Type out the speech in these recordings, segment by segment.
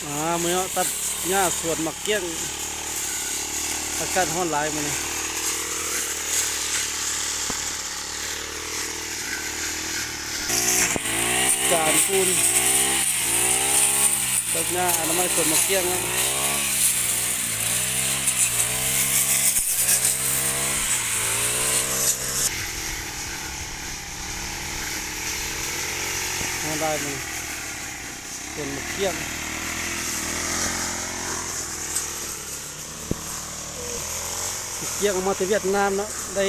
ອ່າ ມື້ນີ້ເນາະ ຕັດຫຍ້າສວນໝາກກ້ຽງ ອາກາດຮ້ອນຫຼາຍມື້ນີ້ ຈານປູນ ຕັດຫຍ້າອະນາໄມສວນໝາກກ້ຽງເນາະ ຮ້ອນຫຼາຍມື້ນີ້. ສວນໝາກກ້ຽງ ໝາກກ້ຽງເອົາມາແຕ່ຫວຽດນາມເນາະ ໄດ້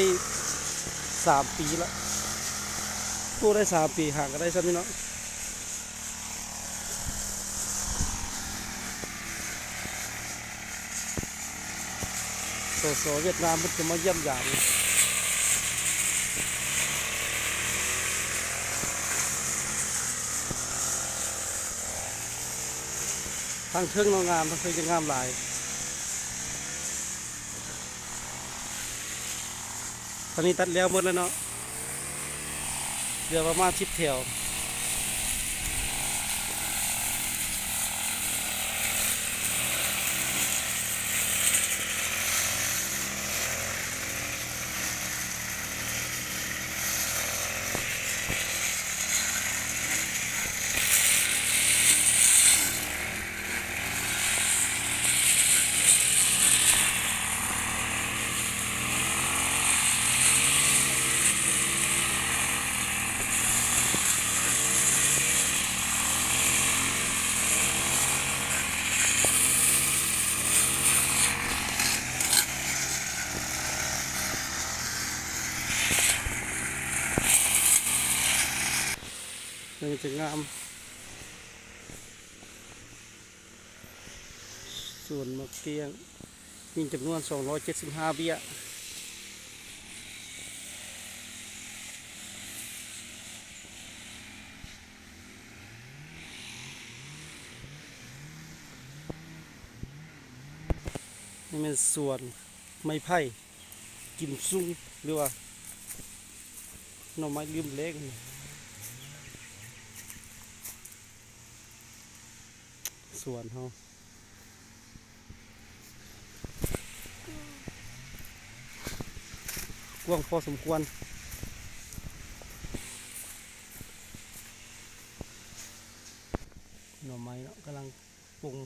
ສາມປີລະ ປູກໄດ້ສາມປີ ຫາກະໄດ້ຊ່ຳນີ້ເນາະ. ສສ ຫວຽດນາມເພິ່ນຈະມາຢ້ຽມຢາມ ທາງເທິງເນາະ ງາມ ທາງເທິງຈະງາມຫຼາຍ. ທາງນີ້ຕັດແລ້ວໝົດແລ້ວເນາະ ເຫຼືອປະມານສິບແຖວ. ມັນຈະງາມ ສວນໝາກກ້ຽງ ມີຈຳນວນສອງຮ້ອຍເຈັດສິບຫ້າເບ້ຍ. ນີ້ແມ່ນສວນໄມ້ໄຜ່ ກິມຊຸງ ຫຼືວ່າໜໍ່ໄມ້ລືມແລ້ງ ສວນເຮົາ ກວ້າງພໍສົມຄວນ ໜໍ່ໄມ້ເນາະ ກຳລັງປຸງ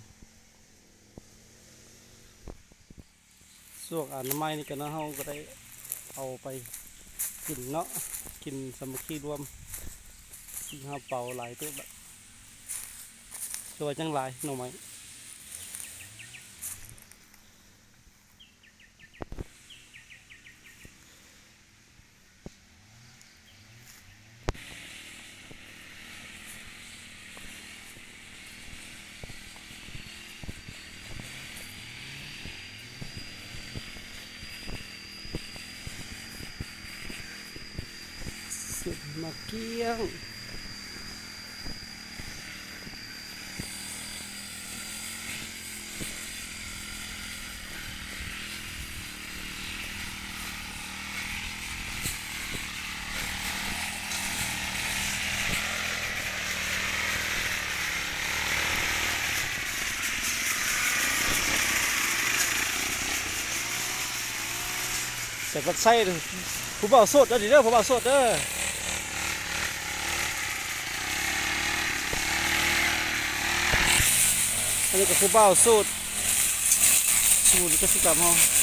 ສວນອະນາໄມນີ້ກະເນາະ ເຮົາກະໄດ້ເອົາໄປກິນເນາະ ກິນສາມັກຄີລວມ ສີ່ຫ້າເປົາ ຫຼາຍເຕີບລະ ແຕ່ວ່າຍັງຫຼາຍໜໍ່ໄມ້. ສວນໝາກກ້ຽງ. ແຕ່ບັກໄຊ ຜູ້ບ່າວໂສດເດີ ຜູ້ບ່າວໂສດເດີ ອັນນີ້ກະຜູ້ບ່າວໂສດ ສະຫມຸນກະສິກຳເຮົາ.